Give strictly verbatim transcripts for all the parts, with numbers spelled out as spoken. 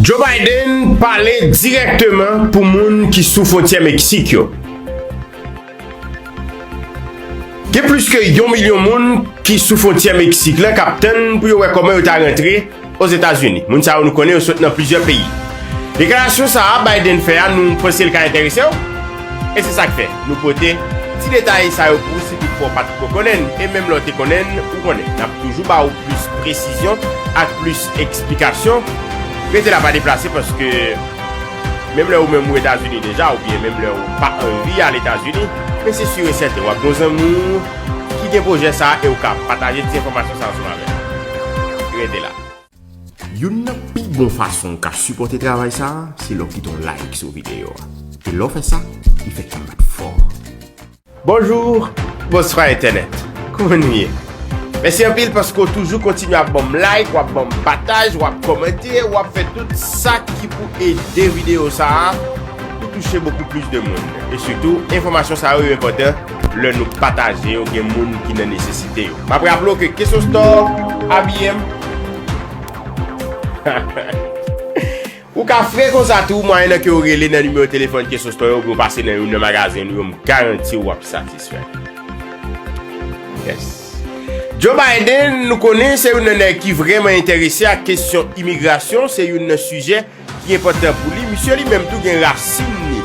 Joe Biden pale dirèkteman pou moun ki sou fwontyè Meksik yo. Gen plis ke yon milyon moun ki sou fwontyè Meksik la k ap tann pou yo wè kòman yo ta rantre Ozetazini. Moun sa yo nou konnen yo sot nan plizyè peyi. Deklarasyon sa a Biden fè a, nou panse l ka enterese w? E se sa k fè nou pote ti detay sa yo pou ou si toutfwa w pa t ko konnen n. E menm lè w te konnen n, ou konnen. N ap toujou ba w plis presizyon ak plis eksplikasyon. Rete la, pa deplase, paske menm lè ou menm ou Etazini deja, oubyen menm lè ou pa anvi al Etazini, men se si e sèten w ap gen yon zanmi w ki gen pwojè sa a e w ka pataje ti enfòmasyon sa a ansanm avè l. Rete la. Youn nan pi bon fason w ka sipòte travay sa a, se lè w kite yon like sou videyo a. E lè w fè sa, li fè kè m bat fò. Bonjou, bonswa entènèt. Kouman nou ye? Mèsi anpil paske w toujou kontinye ap ban m like, w ap ban m pataj, w ap kòmante, w ap fè tout sa ki pou ede videyo sa a pou touche bokou plis de moun. E sitou, enfòmasyon sa yo, yo enpòtan lè nou pataje yo, gen moun ki nan nesesite yo. M ap raple w ke Kesyon Store abiye m. Ou ka fre konsa tou, mwayennan ke w rele nan nimewo telefòn Kesyon Store yo, oubyen w pase nan youn nan magazen nou yo, m garanti w w ap satisfè. Yes. Joe Biden, nou konnen se youn nan nèg ki vrèman enterese ak kesyon imigrasyon, se youn nan sijè ki enpòtan pou li. Misye li menm tou gen rasin li.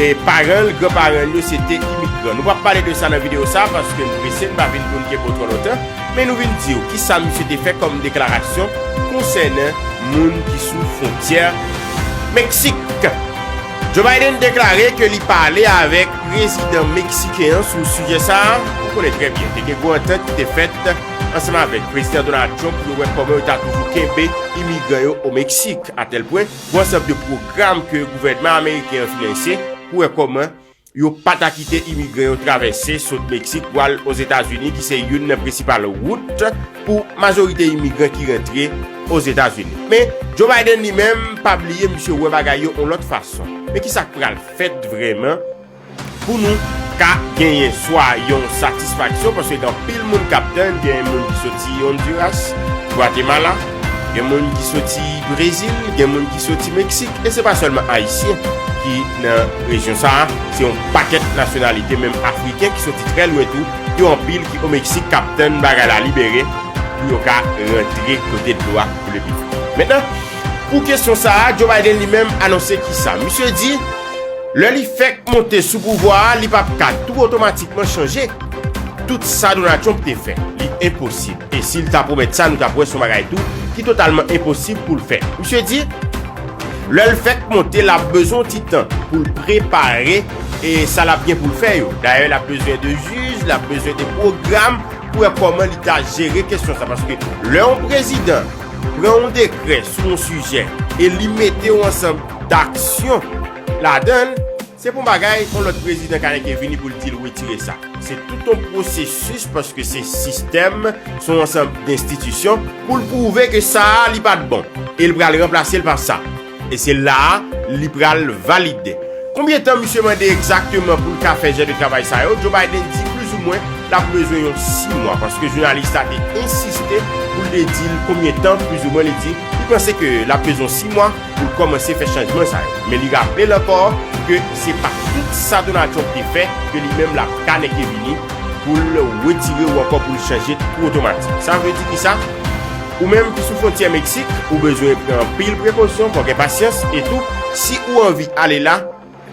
E paran l, granparan l yo, se te imigran. Nou p ap pale de sa nan videyo sa a, paske n prese, n pa vin pou n kenbe w twò lontan. Men nou vin di w kisa misye te fè kòm deklarasyon konsènan moun ki sou fwontyè Meksik. Joe Biden deklare ke li pale avèk prezidan meksiken an sou sijè sa a. Ou konnen trè byen, te gen gwo antant ki te fèt ansanm avèk prezidan Donald Trump pou yo wè kòman yo ta toujou kenbe imigran yo o Meksik, atèl pwen, gwo ansanm de pwogram ke gouvènman ameriken an finanse pou wè kòman yo pa ta kite imigran yo travèse sot Meksik pou al Ozetazini, ki se youn nan prensipal wout pou majorite imigran ki rantre Ozetazini. Men, Joe Biden li menm, pa bliye, misye wè bagay yo yon lòt fason. Men kisa k pral fèt vrèman pou nou ka genyen swa yon satisfaksyon, paske gen anpil moun k ap tann, gen moun ki soti Honduras, Gwatemala, gen moun ki soti Brezil, gen moun ki soti Meksik, e se pa sèlman Ayisyen ki nan rejyon sa a, se yon pakèt nasyonalite, menm Afriken ki soti trè lwen tou, yo anpil ki o Meksik k ap tann bagay la libere pou yo ka rantre kote dlo a koule pi fon. Mentnan, pou kesyon sa a, Joe Biden li menm anonse kisa? Misye di, lè li fèk monte sou pouvwa a, li p ap ka tou otomatikman chanje tout sa Donald Trump te fè. Li enposib. E si l ta pwomèt sa, nou t ap wè se yon bagay tou ki totalman enposib pou l fè. Misye di, lè l fèk monte, l ap bezwen yon ti tan pou l prepare e sa l ap gen pou l fè yo. Dayè, l ap bezwen de jij, l ap bezwen de pwogram pou wè kòman li ta jere kesyon sa. Paske lè yon prezidan pran yon dekrè sou yon sijè e li mete yon ansanm daksyon ladan l, se pa yon bagay yon lòt prezidan ka nèke vini pou l di l retire sa. Se tout yon pwosesis, paske se sistèm, se yon ansanm denstitisyon pou l pwouve ke sa a li pa t bon e l pral ranplase l pa sa. E se la a li pral valide. Konbyen tan misye mande egzakteman pou l ka fè jan de travay sa yo? Joe Biden di plizoumwen l ap bezwen yon sis mwa, paske jounalis la te ensiste pou l te di l konbyen tan plizoumwen. Li di li panse ke l ap bezwen sis mwa pou l kòmanse fè chanjman sa yo. Men li raple l ankò ke se pa tout sa Donald Trump te fè ke li menm l ap ka nèke vini pou l retire ou ankò pou l chanje tou otomatik. Sa vle di kisa? Ou menm ki sou fwontyè Meksik, ou bezwen pran anpil prekosyon, fò w gen pasyans, e tou, si ou anvi ale la,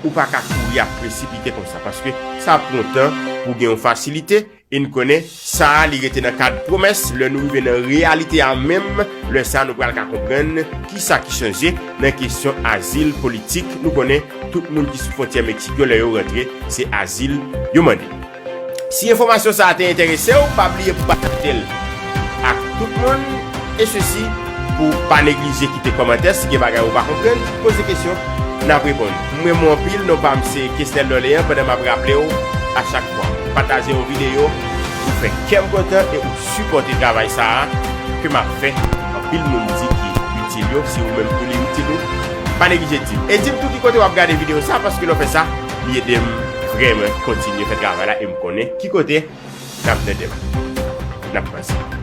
ou pa ka kouri ap presipite konsa, paske sa ap pran tan pou gen yon fasilite, e n konnen sa a, li rete nan kad pwomès. Lè nou rive nan reyalite a menm, lè sa a, nou pral ka konprann kisa ki chanje nan kesyon azil politik. Nou konnen tout moun ki sou fwontyè Meksik yo, lè yo rantre, se azil yo mande. Si enfòmasyon sa a te enterese w, pa bliye pou pataje l ak tout moun. E sesi, pou pa neglije kite kòmantè, si gen bagay ou pa konprann, poze kesyon, n ap reponn. M renmen w anpil, non pa m se Kesnel Dorlean, pandan m ap raple w a chak fwa, pataje yon videyo, ou fè kè m kontan e ou sipòte travay sa a ke m ap fè. Anpil moun di ki itil yo, si ou menm tou li itil ou, pa neglije di m. E di m tou ki kote w ap gade videyo sa a, paske lè w fè sa, li ede m vrèman kontinye fè travay la e m konnen ki kote n ap tande m, n ap panse.